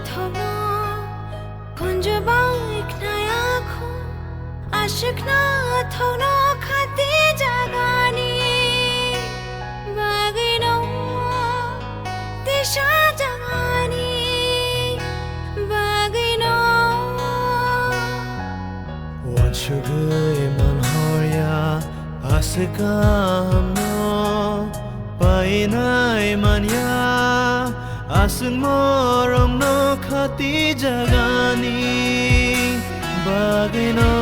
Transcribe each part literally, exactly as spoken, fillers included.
Thokno khunju bai khnaya kho, aswkna thokno khati jagani bagwino, tisa jagani bagwino. Wansugwi manhorya aswk kahamno painai manya, aswk morokno khati jagani bagwino,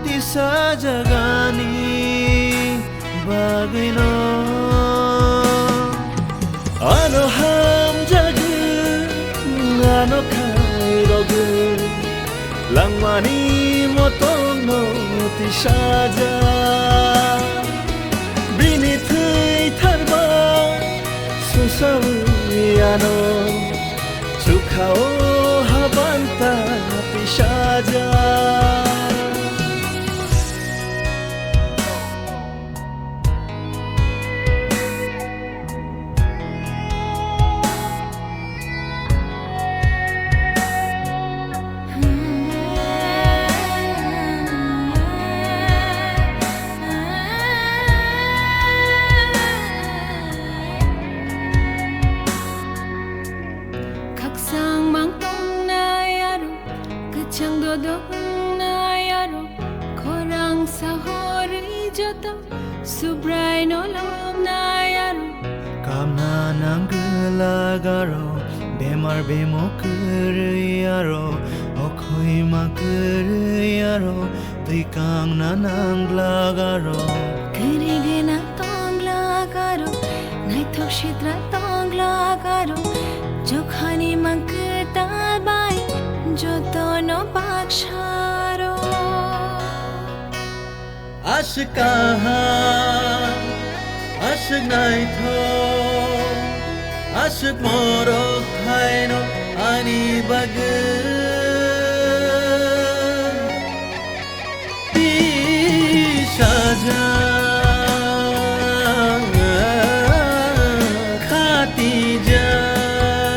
tisa jagani bagwino. Ano hamjagwi, ano khairogwi, langmani motongno tisaja. Bini thwi tharba susawi ano chukhao habanta tisaja. Khakchang mang tongnai aro, kwchang dodok wngnai aro, khorang sahorwi joto Subraino lobnai aro. Kamna nang gwlak aro, bemar bemo kwrwi aro, okhoi ma kwrwi aro, twi kangna nang glak aro. Kwrwi gwnang tong glak aro, naithok sitra tong glak aro, jokhani mang kwtal bai jotono baksa aro. Aswk kaham, aswk naithok, aswk morok phaino ani bagwi. Tisaja.